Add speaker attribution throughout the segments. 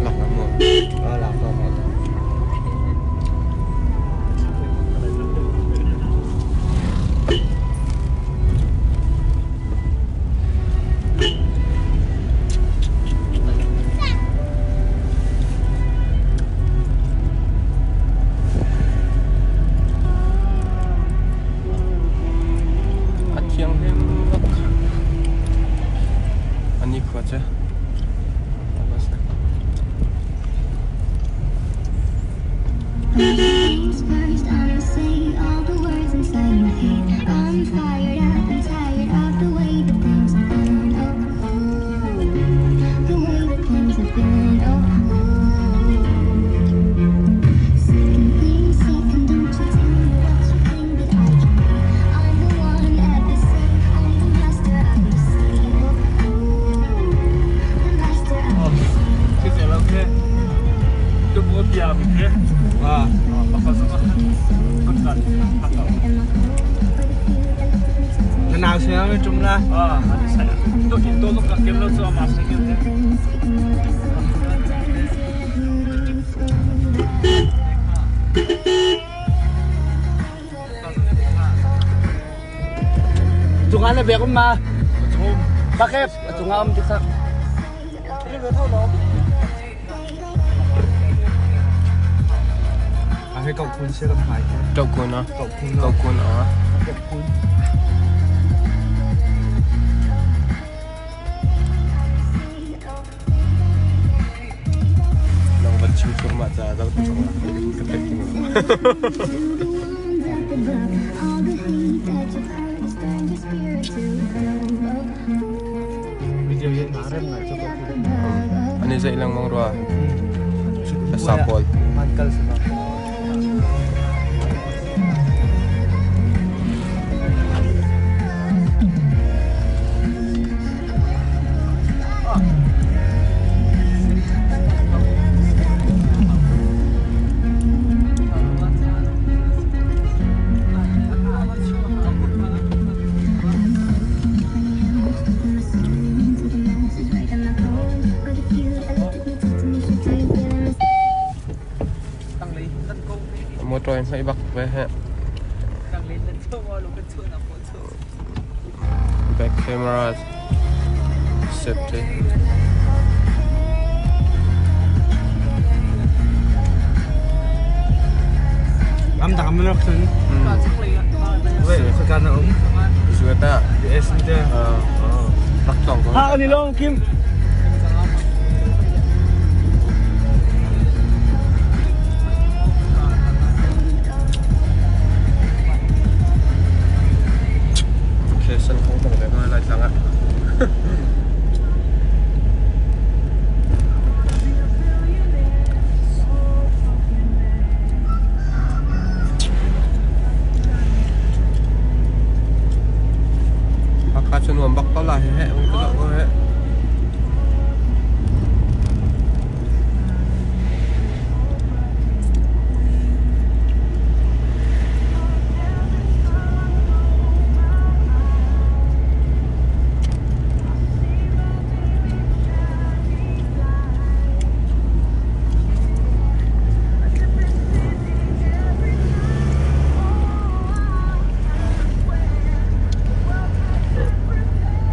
Speaker 1: Lak na mo.
Speaker 2: Ah, lak na mo.
Speaker 1: A thianghlim bak. A nikhua cu.
Speaker 3: Things first, I'ma say all the words inside my head. I'm fired up and tired of the way that things have been. Oh, ooh, the way that things have been. Oh, ooh. Second thing, second, don't you tell me what you think that I can be. I'm the one at the sail, I'm the master of the sea. Oh, ooh, the master of the sea.
Speaker 2: Ah. Na nau sia na tum la. Tunga na bek um ma. Bakit? Tunga um dikha. Ah, he kau kun sia kam hai.
Speaker 1: Kau kun ah.
Speaker 2: Kau kun.
Speaker 1: Kau kun ah.
Speaker 2: Kau kun.
Speaker 1: Nang van chim sur ma ca dal ka chong ka tek ting.
Speaker 2: Video yen ma rem ngai cho kau kun.
Speaker 1: Ani zei lengmang rua. Sa pawl.
Speaker 2: Man kal sa ba.
Speaker 1: Motor in hei bak ve he. Back camera safety.
Speaker 2: Am dam na kun. Wait, sa kan na um.
Speaker 1: Zuata.
Speaker 2: US ni
Speaker 1: Rak tong ko.
Speaker 2: Ha, ani long Kim.
Speaker 1: Okay, san kong tong ve ko lai tlang ah. Hakha cu nuam bak ko la he he um ka zoh ko he.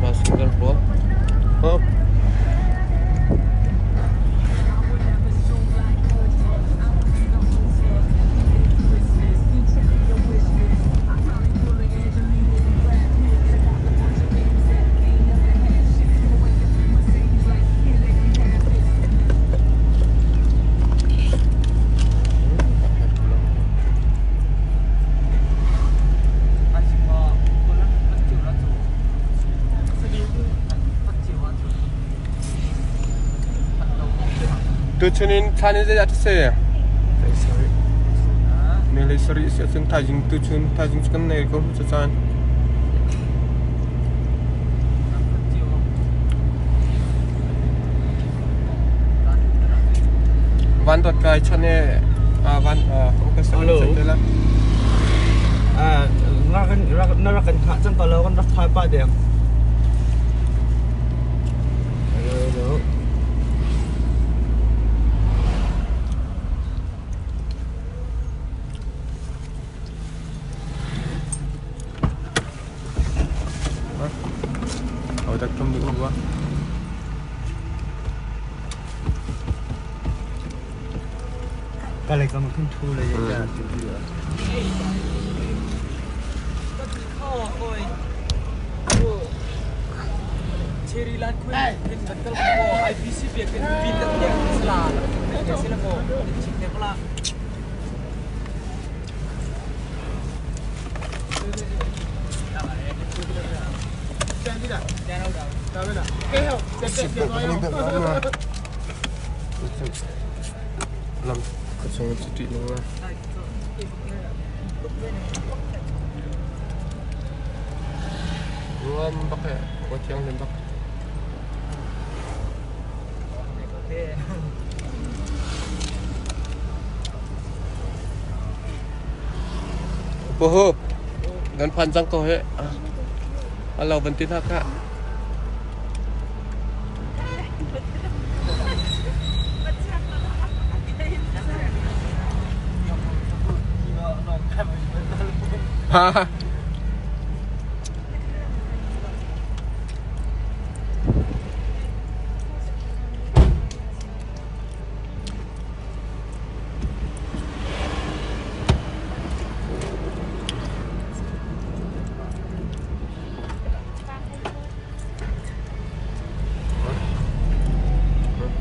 Speaker 1: Passenger pawl. Oh. Tuchun in thlan in zeidah si? Ne hlei sarih si ahcun thaizing tuchun thaizing cu kan nei ko cu caan. Van dawt kai chan e van
Speaker 2: Hello.
Speaker 1: te la.
Speaker 2: Ah, Na rak kan hngah cang ko lo, kan rak phai pah deng.
Speaker 1: Hello, hello. Ho dak tum ding rua.
Speaker 2: Ka lei kam ah khin thu le ya ti ti.
Speaker 1: Lam ka chung cu ṭih nung la. Nuam bak he, khua thianghlim bak. Puhu, nan phan cang ko he. Alo van ti hna khah. Ha.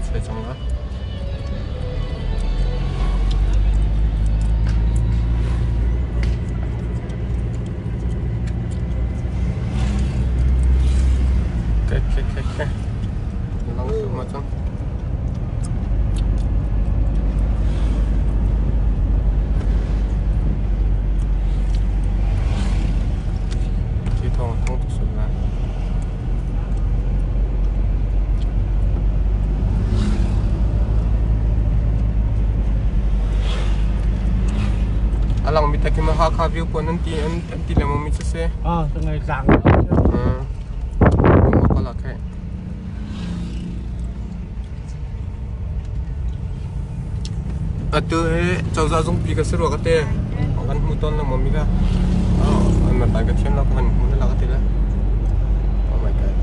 Speaker 1: Sei cang la. Okay, okay, okay, okay. Lang ma cang. Thi thawng a thang tuk sual lai. A langmi te khi ma Hakha view puan an ti an ti lengmang mi cu si.
Speaker 2: Ah, ngai tlang.
Speaker 1: Mm. Ka la khe. Atu hi cozah zungpi ka si rua ka ti. Kan hmu tawn lengmang mi kha. Oh, an man ka thiam lo ka van hmu na la ka ti la. Oh my god.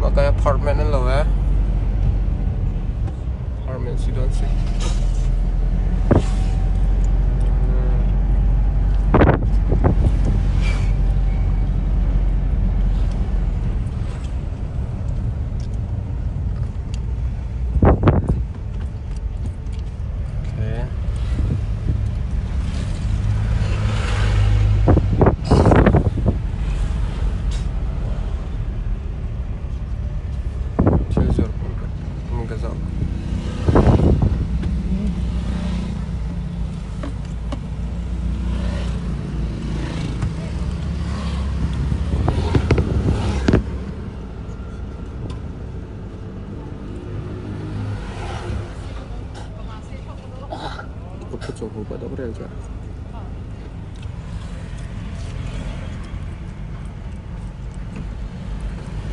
Speaker 1: Mah ka apartment an lo eh. Apartment si dawn si. Okay. Thil zuar hmun ka zoh.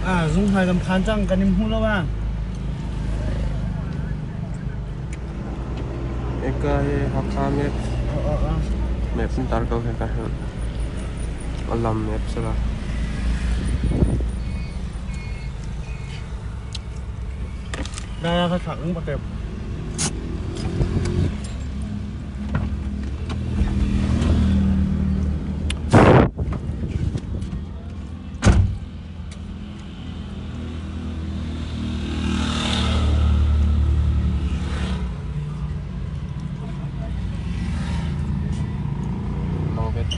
Speaker 2: Ah, zung hmai kan phan cang kan in hmu lo ah.
Speaker 1: Eka hi Hakha map. Map in tar ko heka hi. Alam map sala.
Speaker 2: Daya ka thak ang pakep.
Speaker 1: Long bit.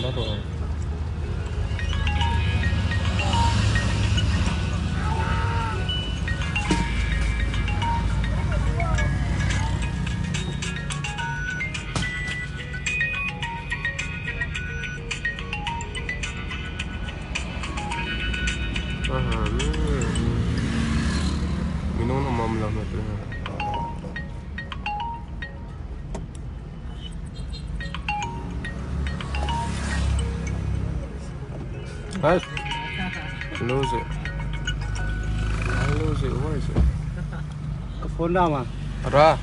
Speaker 1: Dah ruah. Minung na mam lam na tu. Nice. Lose it. I lose it. Where is it?
Speaker 2: Ka phone na ma.
Speaker 1: Ra.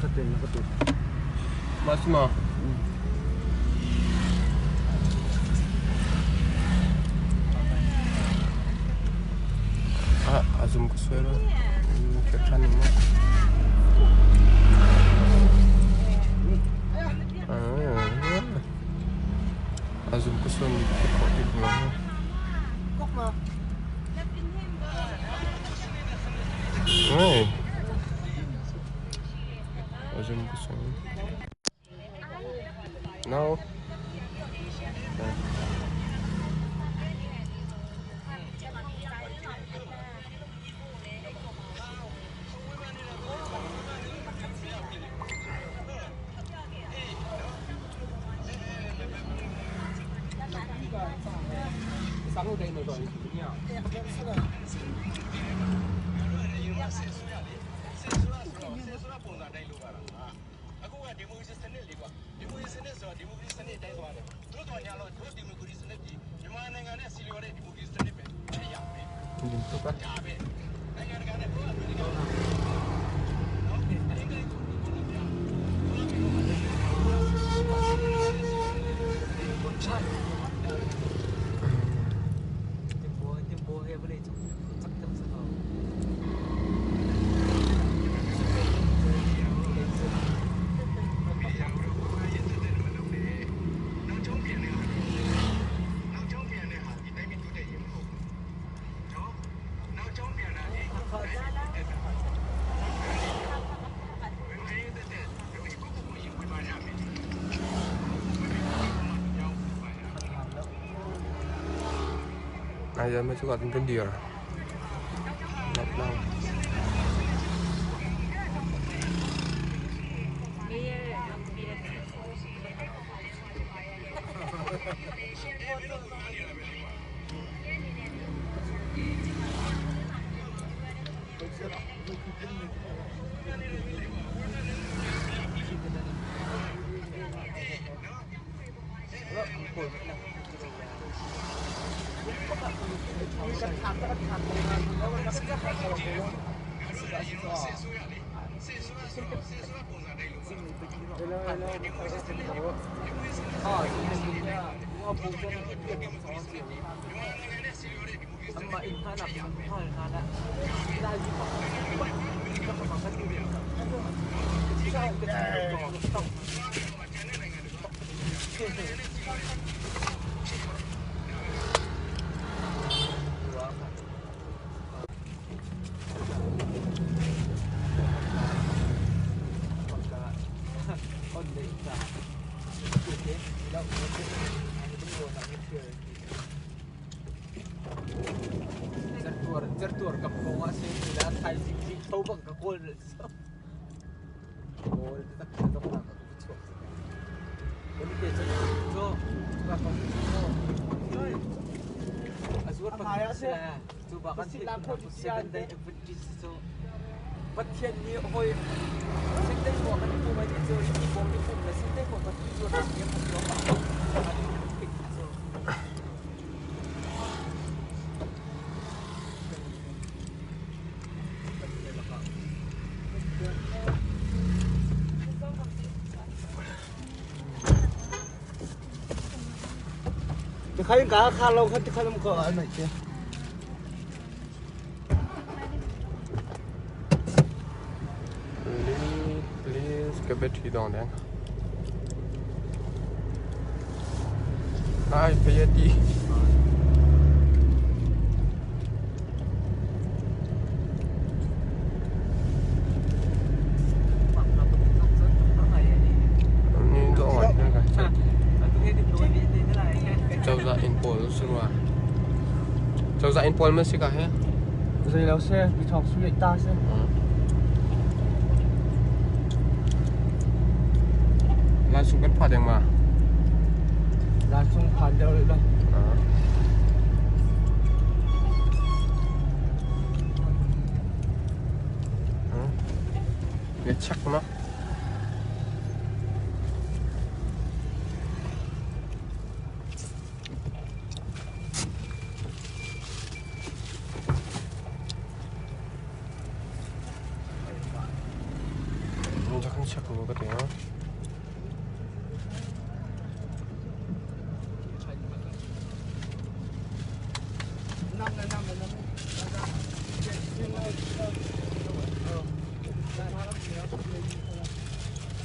Speaker 2: Ka ten na ka tu.
Speaker 1: Mas ma. Ah, azum ko suero. Ka than mo. Ah. Azum ko suero ni ko ko mo. Hey. Azum ko suero. No. Okay. Dito pa. Này giờ mới cho gặp cái deer. Not now.
Speaker 2: Khain ka kha lo kha kha lam ko ai che.
Speaker 1: Please ka battery down then. Ai payati. Ni do ai na ka. Cozah inn pawl si rua. Cozah inn pawl man si ka he?
Speaker 2: Zei lo si, mi thawk su ta si.
Speaker 1: Lan sung kan pha deng ma?
Speaker 2: Lan sung phan deuh rih lo.
Speaker 1: Ne chak ma? Kan chak ko ka ti ha.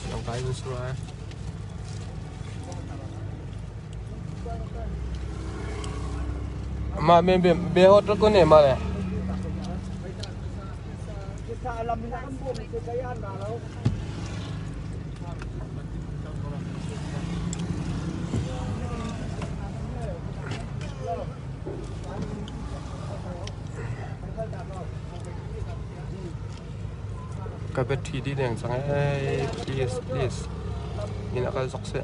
Speaker 1: Lawngtlai in si rua. Mah me be hot ko ne ma le. Ka battery dih deng cang ee please please in a kal zok seh.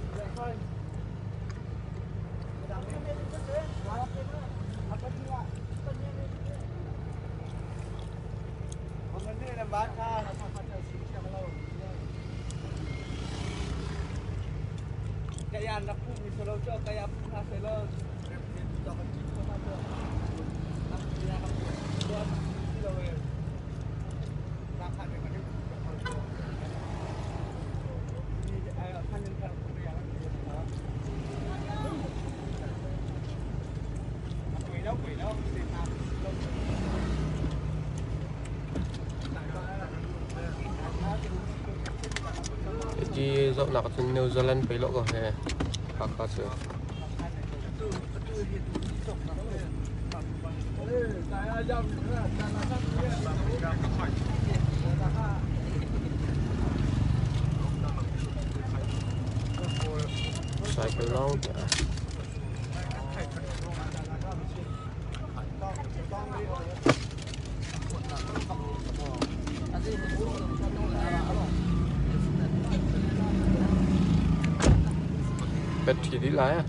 Speaker 1: Hiti zohnak cun New Zealand pei lawh ko he Hakha cu. Cycle lawng te ah. Battery dih lai ah.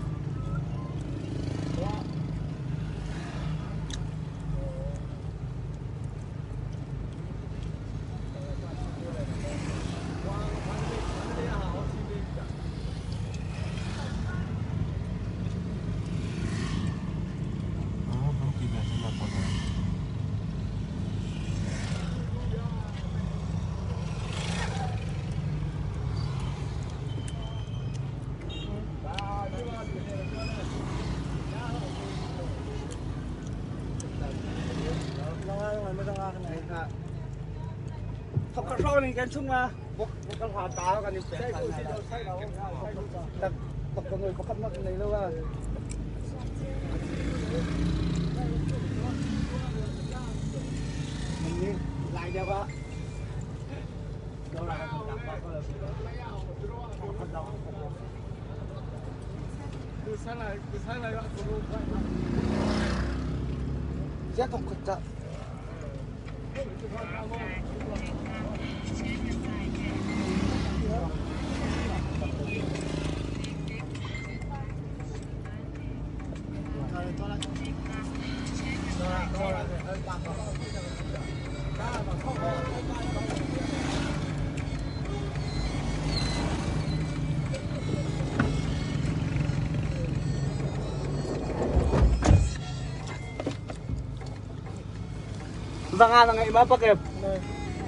Speaker 2: Zanga na ngeih ma pakep.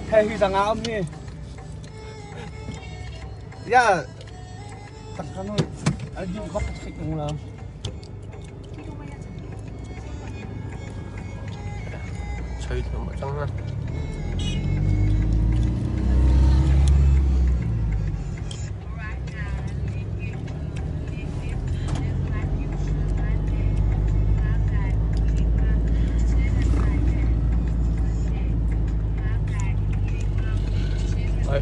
Speaker 2: He hi zanga um hi. Ya takkan aji bak sik nung la.
Speaker 1: Choi thluahmah cang hna. Ai.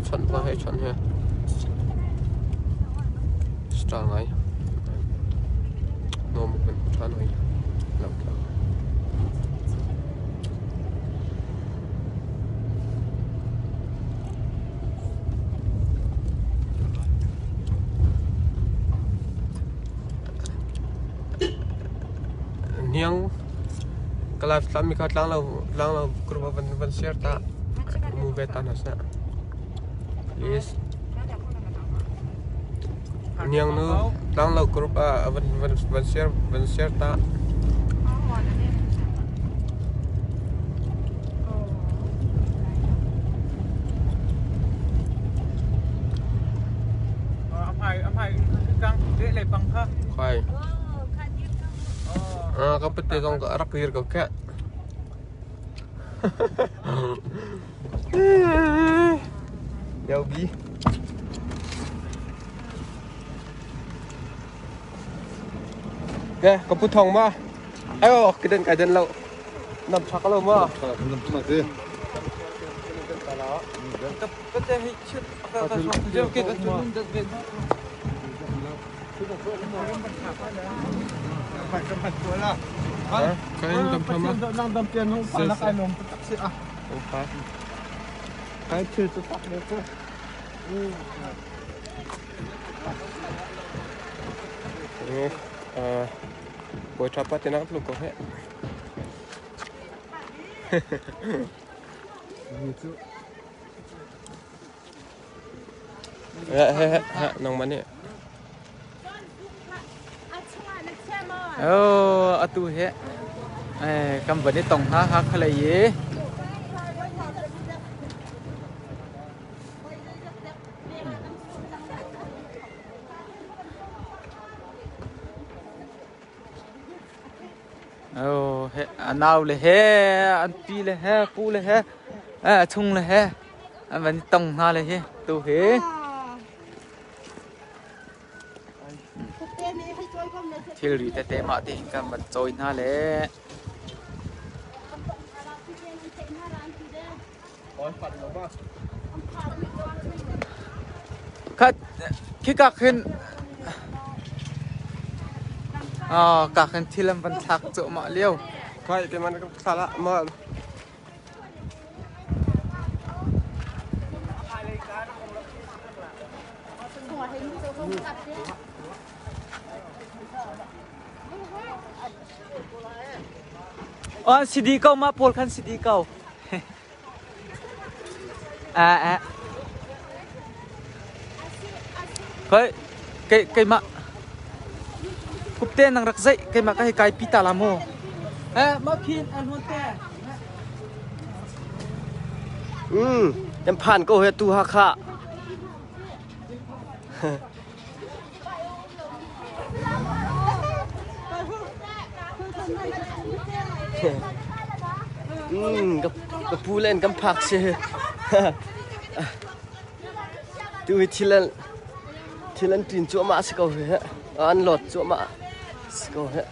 Speaker 1: Chawnh va hei chawnh he. Star ngai. Nom kan than hoi. Lam tla. Hniang ka live tlam mi kha tlang lo tlang lo kurva van van share ta mu ve ta hna seh please Hniang nu tlang lo group ah van van van share van share ta. Khai. Ah, ka pete zong ka rak dir ko keh. Leo bi. Ke, ka pu thong ma. Ayo, kiden kai den lo. Nam chak lo ma.
Speaker 4: Nam chak si.
Speaker 1: Bawi ṭha pa te nak tluk ko heh. Nangmah nih.
Speaker 5: Oh, atu hi kan van i tong hna Hakha lei i Oh, he a nau le he an pi le he pu le he a chung le he an van i tong hna le hi tu hi. Thilri tete mah te kan van cawi hna le Khat khika khin ka khin thil an van thlak cuahmah lio.
Speaker 1: Khai ke man ka thla ma.
Speaker 5: Oh, si di ko ma pawl khan si di ko. À à. Khoi kei keimah kupte nang rak zeih keimah ka hei kai pi ta la mu. Eh ma khin an hun te.
Speaker 6: Kan phan ko he tu Hakha. Ka pu len kan phak si. Tu hi thil an thil an ṭin cuahmah si ko hi. An lawt cuahmah si ko hi.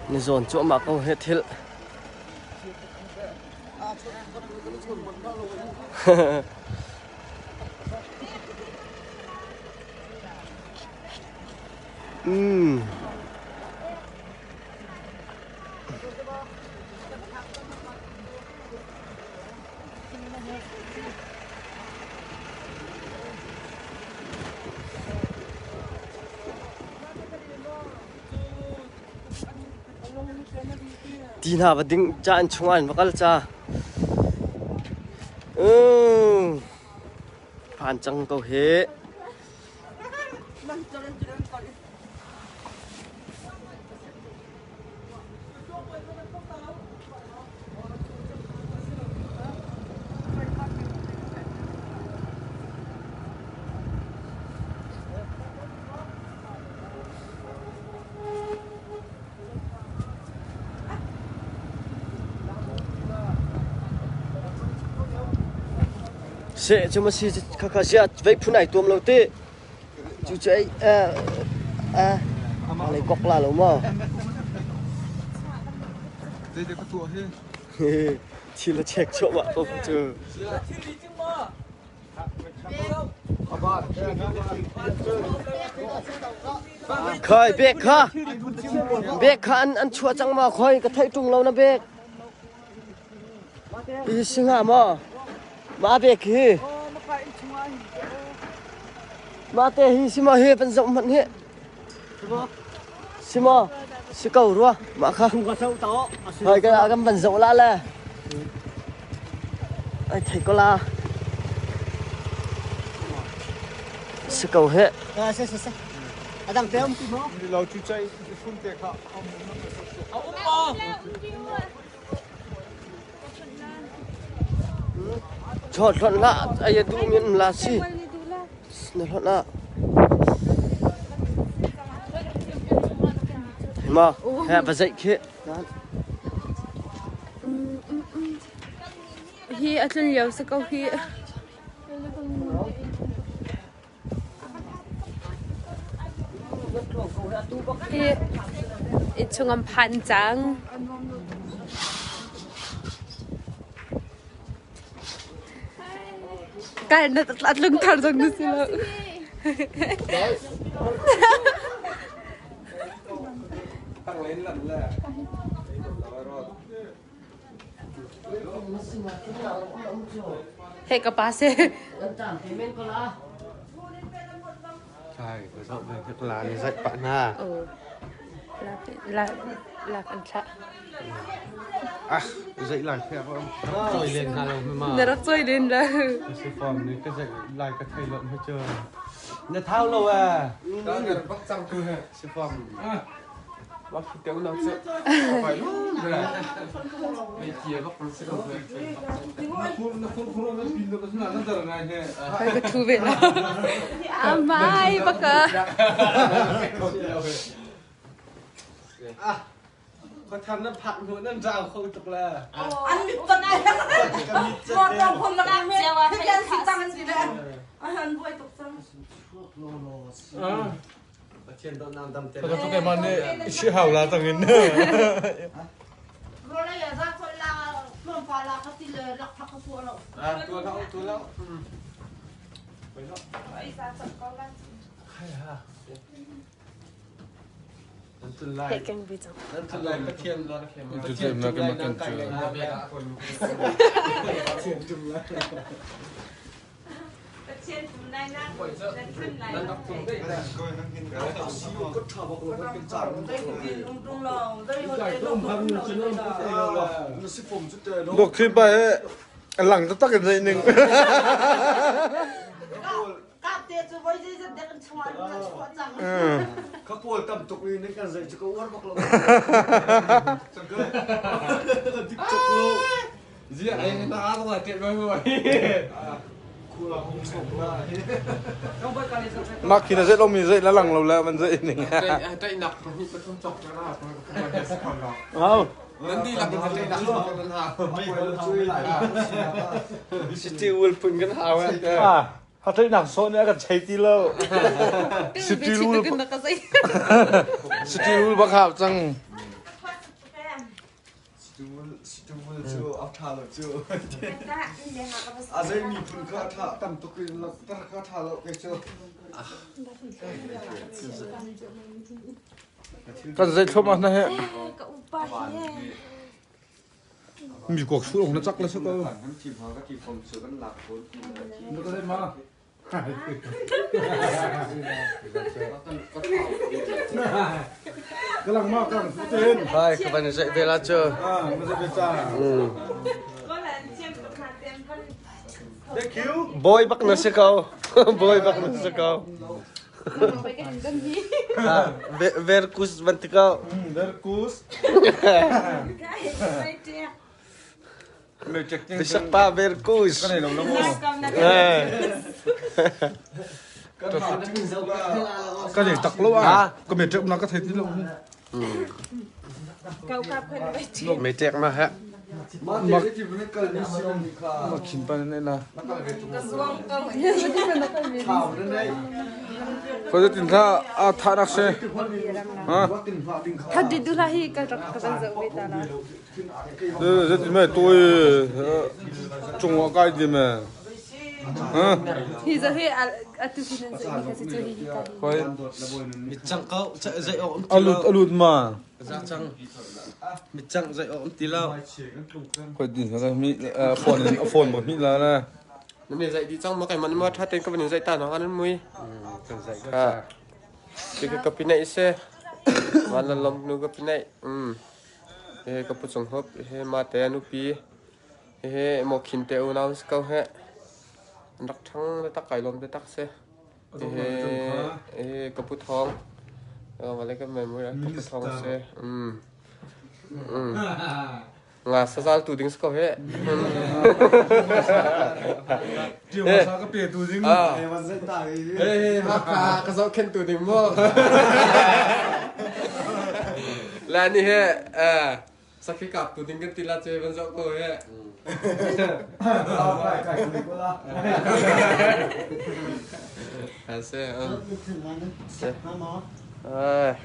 Speaker 6: Ni zawn cuahmah ko hi thil. Ti hna va ding ca an chungah an va kal ca. Phan cang ko hi. Seh cu ma si khakha sia vei phun ai tuam lo te. Cu cu ai A lei kok la lo maw?
Speaker 1: Zeite ka tuah hi?
Speaker 6: Thil a check chuahmah ko cu. Khoi bek kha bek kha an an chuah cang ma khoi ka theih ṭung lo na bek. Hi si hnga maw? Mah bek hi. Mah te hi si maw hi van zoh hmanh hi. Si maw? Si ko rua. Mah kha. Hoi ka kan van zoh la le. Ai thei ko la. Si ko he.
Speaker 2: Si si si. Adang te um ti maw?
Speaker 1: Lo chu chai phun te kha.
Speaker 5: A um maw?
Speaker 6: Chawt hlonh hlah ai a duh mi la si. Na hlonh ah. Ma, he va zeih khi.
Speaker 4: Hi a tlun lio si ko hi. Hi innchung an phan cang. Kai na a tlung thar zong na si lo. Hei ka pa seh.
Speaker 1: Sai, ka zoh ve ka la ni zaih pah hna.
Speaker 4: Oh. Lak lak an thlah.
Speaker 1: Ah, zaih lai phe ko. Choi len hna lo ma.
Speaker 4: Na rak choi len la.
Speaker 1: Si form ni ka zaih lai ka thei lo ma chu. Na thau lo eh. Ka bak cang tu he. Si form.
Speaker 4: Ka thu ve la. Amai baka.
Speaker 1: Khuathar na phak hnu nan rau kho tuk la.
Speaker 7: An mit tan ai. Mo tong khom na kan Kan si tang an si le. An buai tuk cang.
Speaker 1: Pathian dawtnak dam te. Ka tu mah nih si hau la tang in. Tu lo tu lo.
Speaker 4: Hei keng bi cang.
Speaker 1: Pathian Pathian tum lai nang kai lai na Pathian tum lai.
Speaker 8: Dok khi pa he lang taktak in zei ning.
Speaker 6: Ka pawl tam tuk i nan kan zei cu ka uar bak lo. Dik tuk lo.
Speaker 1: Zia ai na ar la te ba ba.
Speaker 8: Mak khi na zei lo mi zei la lang lo la man zei ning.
Speaker 1: Tai nak ni pathum chok na ra.
Speaker 8: Au.
Speaker 1: Nan di lak in tai nak nan ha.
Speaker 6: City ul pun kan hau
Speaker 8: Ah, ha tai nak so ne kan chei ti lo. City rule City rule bak hau cang.
Speaker 6: Situvul cu a ṭha lo cu. A zei miphun kha a ṭha tam tuk in tar kha ṭha lo kei cu.
Speaker 8: Kan zei thlum ah na he.
Speaker 4: Ka upa hi.
Speaker 8: Mi kok su na chak la su ko.
Speaker 6: Na ka ma.
Speaker 8: Kalang ma kalang putin.
Speaker 6: Hai, ka van zai ve la chu.
Speaker 8: Ah, ma zai ve cha. Thank you.
Speaker 6: Boy bak na si ko. Boy bak na si ko. Verkus van ti ko.
Speaker 8: Verkus.
Speaker 6: Bisak pa Verkus.
Speaker 8: Kan ei lo lo mo. Kan ei tak lo ah. Ka me tek na ka thei ti lo.
Speaker 4: Kau kap kan
Speaker 6: Me tek ma ha.
Speaker 8: Ma khin pa ne na. Ko tin tha a tha nak se. Ha.
Speaker 4: Thadi du la hi ka rak ka van zo ve ta la.
Speaker 8: De tin me toi chung wa kai di me. Ha.
Speaker 4: Hi zo hi atu hi nan zo hi ka si chu hi hi ka hi.
Speaker 8: Koi
Speaker 2: Mitcang ko zei awk um ti
Speaker 8: alut
Speaker 2: lo.
Speaker 8: alut ma.
Speaker 2: Za cang. Mitcang zei awk um ti lo.
Speaker 8: Koi din ka mi phone in phone mo mi la na.
Speaker 1: Nan i zaih dih cang maw keimah nih maw ṭha tein ka van in zaih ta hna hnga nan mui. Kha. Ti ka ka pinaih si. Van lan lom nu ka pinaih. Um. Hihi ka pu cung hup, hihi mate a nupi, hihi maw khin te unau si ko heh. An rak ṭhang taktak kai lawm taktak si. Hihi hihi ka pu thawng. Vale ka memory ka pu thawng si. Um. Um. Nga sazal tu ding si ko heh.
Speaker 8: Ṭiu ka pe tu ding.
Speaker 1: Hey, haka ka zohkhenh tu ding mu. La ni he sakhi kap tu ding kan ti la che van zoh ko he. Se. Se. Ai.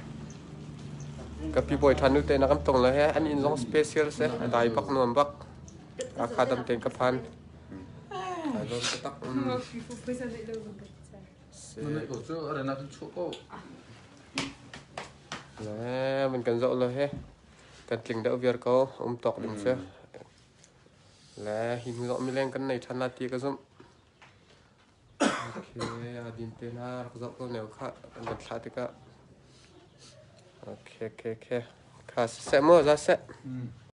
Speaker 1: Ka pi bawi ṭhan nu te na kan tong le he an inn zong special se a dai bak nuam bak. Akha dam tein ka phan. Ai lawm taktak. Se. Le man kan zoh le he kan tling deuh viar ko um tawk ding cu. Le hi hnu zong mileng kan nei ṭhan la ti ka zumh. Okay, a din te na rak zoh ko neu kha kan kan thlah tikah. Okay, okay, okay. Kha siseh mu, za seh.